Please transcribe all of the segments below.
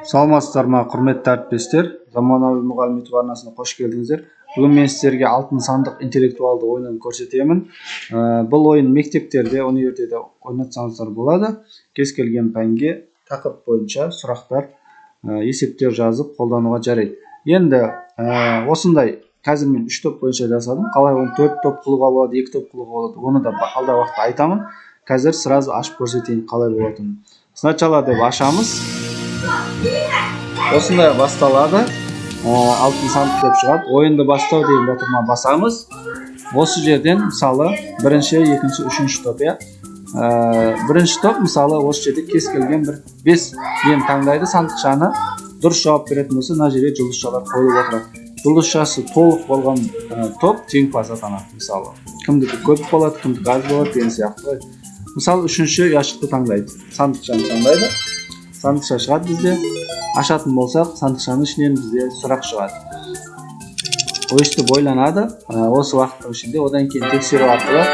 Саламатсыздар ма, құрметті әріптестер! Заманауи мұғалім YouTube арнасына қош келдіңіздер. Бүгін мен сіздерге «Алтын сандық» интеллектуалды ойынын көрсетемін. Бұл ойын мектептерде, универде ойнатсаңыздар болады. Кез келген пәнге, тақырып бойынша сұрақтар, есептер жазып қолдануға жарайды. Енді осындай қазір мен үш топ бойынша жасадым. Қалай оны төрт топ қылуға болады, екі топ қылуға болады, оны да алдағы уақытта айтамын. Қазір сразу ашып көрсетейін қалай болатынын. «Сначала» деп ашамыз, осындай басталады. «Алтын сандық» деп шығады. «Ойынды бастау» деген батырма басамыз. Осы жерден, мысалы, бірінші, екінші, үшінші топ, иә. Бірінші топ, мысалы, осы жерде кез келген бір бес нені таңдайды, сандықшаны. Дұрыс жауап беретін болса, мына жерге жұлдызшалар қойылып отырады. Жұлдызшасы толық болған топ жеңімпаз атанады. Мысалы, кімдікі көп болады, кімдікі аз болады деген сияқты ғой. Мысалы, үшінші ұяшықты таңдайды, сандықшаны таңдайды. Сандықша шығады бізде. Ашатын болсақ, сандықшаның ішінен бізде сұрақ шығады. Өйстіп ойланады осы уақыттың ішінде. Одан кейін тексеру арқылы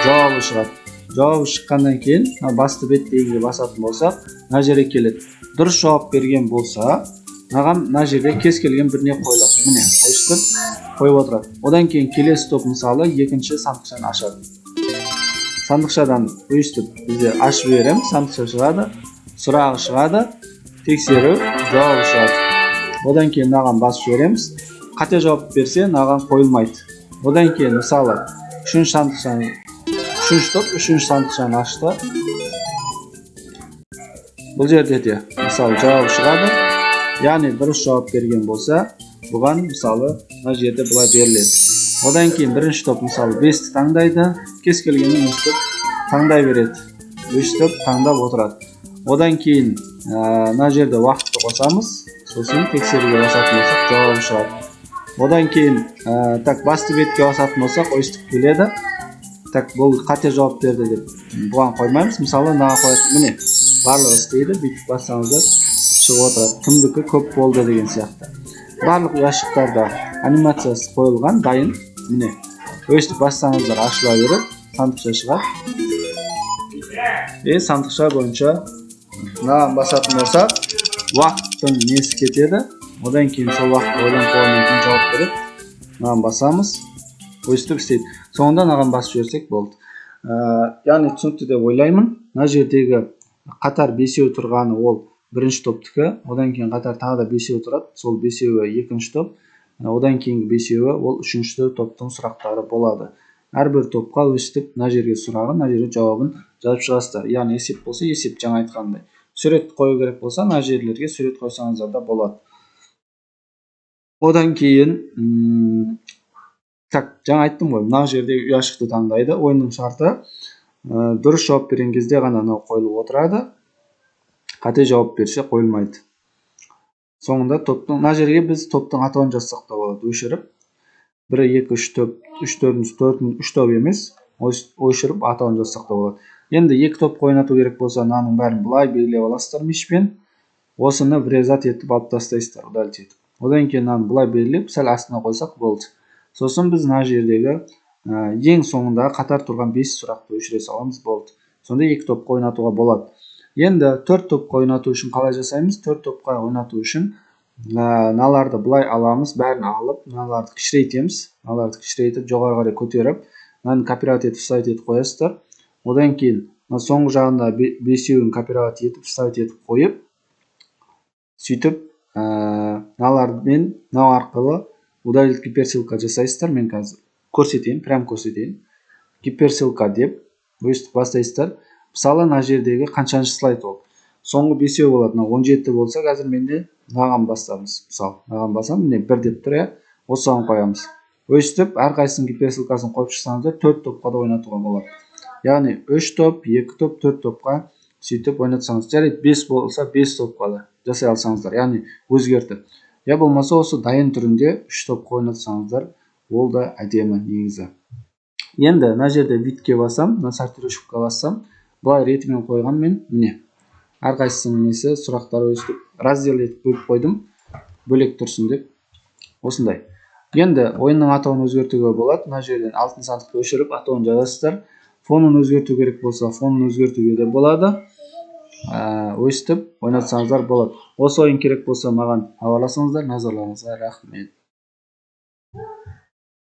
жауабы шығады. Жауабы шыққаннан кейін мына «Басты бет» дегенге басатын болсақ, мына жерге келеді. Дұрыс жауап берген болса, мынаған, мына жерде кез келген біріне қойылады. Міне, өйстіп қойып отырады. Одан кейін келесі топ, мысалы, екінші сандықшаны ашады. Сандықшадан өйстіп бізде ашып жібереміз, сандықша шығады, сұрағы шығады, тексеру, жауабы шығады. Одан кейін мынаған басып жібереміз. Қате жауап берсе, мынаған қойылмайды. Одан кейін, мысалы, үшінші сандықшаны, үшінші топ үшінші сандықшаны ашты. Бұл жерде де, мысалы, жауап шығады, яғни дұрыс жауап берген болса, бұған, мысалы, мына жерде былай беріледі. Одан кейін бірінші топ, мысалы, бесті таңдайды. Кез келгенін өстіп таңдай береді, өстіп таңдап отырады. Одан кейін мына жерде уақытты қосамыз. Сосын тексеруге басатын болсақ, жауабы шығады. Одан кейін так, басты бетке басатын болсақ, өйстіп келеді. Так, бұл қате жауап берді деп бұған қоймаймыз, мысалы, мынаған қояды. Міне, барлығы істейді. Бүйтіп бассаңыздар, шығып отырады, кімдікі көп болды деген сияқты. Барлық ұяшықтарда анимациясы қойылған, дайын. Міне, өйстіп бассаңыздар, ашыла береді, сандықша шығады. И сандықша бойынша мынаған басатын болсақ, уақыттың несі кетеді. Одан кейін сол уақытта ойланып болғаннан кейін жауап береді. Мынаған басамыз, өйстіп істейді. Соңында мынаған басып жіберсек, болды. Яғни түсінікті деп ойлаймын. Мына жердегі қатар бесеу тұрғаны ол бірінші топтікі. Одан кейін қатар тағы да бесеу тұрады, сол бесеуі екінші топ. Одан кейінгі бесеуі ол үшінші топтың сұрақтары болады. Әрбір топқа өстіп мына жерге сұрағын, мына жерге жауабын жазып шығасыздар. Яғни есеп болса, есеп, жаңа айтқандай. Сурет қою керек болса, мына жерлерге сурет қойсаңыздар да болады. Одан кейін так, жаңа айттым ғой, мына жердегі ұяшықты таңдайды. Ойынның шарты: дұрыс жауап берген кезде ғана мынау қойылып отырады, қате жауап берсе, қойылмайды. Соңында топтың, мына жерге біз топтың атауын жазсақ та болады. Өшіріп, бір, екі, үш топ, үш, төртінші, төрт, үш топ емес, өшіріп атауын жазсақ та болады. Енді екі топқа ойнату керек болса, мынаның бәрін былай белгілеп аласыздар мышпен, осыны врезать етіп алып тастайсыздар, удалить етіп. Одан кейін мынаны былай белгілеп, сәл астына қойсақ болды. Сосын біз мына жердегі ең соңындағы қатар тұрған бес сұрақты өшіре саламыз, болды. Сонда екі топқа ойнатуға болады. Енді төрт топқа ойнату үшін қалай жасаймыз? Төрт топқа ойнату үшін мыналарды былай аламыз, бәрін алып, мыналарды кішірейтеміз. Мыналарды кішірейтіп, жоғары қарай көтеріп, мынаны копировать етіп, вставить етіп қоясыздар. Одан кейін мына соңғы жағында бесеуін копировать етіп, вставить етіп қойып, сөйтіп мыналармен мынау арқылы удалить гиперссылка жасайсыздар. Мен қазір көрсетейін, прям көрсетейін. Гиперссылка деп өйстіп бастайсыздар. Мысалы, мына жердегі қаншаншы слайд? Ол соңғы бесеу болады. Мына 17 болса, қазір менде мынаған басамыз. Мысалы, мынаған басамын, міне, бір деп тұр, иә, осыған қоямыз. Өйстіп әрқайсысының гиперссылкасын қойып шықсаңыздар, төрт топқа да ойнатуға болады. Яғни үш топ, екі топ, төрт топқа сөйтіп ойнатсаңыз жарайды. Бес болса, бес топқа да жасай алсаңыздар, яғни өзгертіп, я болмаса осы дайын түрінде үш топқа ойнатсаңыздар, ол да әдемі негізі. Енді мына жерде вид ке басам, мына сортировщик қа бассам, былай ретімен қойған мен. Міне, әрқайсысының несі, сұрақтары өстіп раздел етіп бөліп қойдым, бөлек тұрсын деп. Осындай. Енді ойынның атауын өзгертуге болады. Мына жерден «Алтын сандықты» өшіріп, атауын жазасыздар. Фонын өзгерту керек болса, фонын өзгертуге де болады. Өстіп ойнатсаңыздар болады. Осы ойын керек болса, маған хабарласыңыздар. Назарларыңызға рахмет.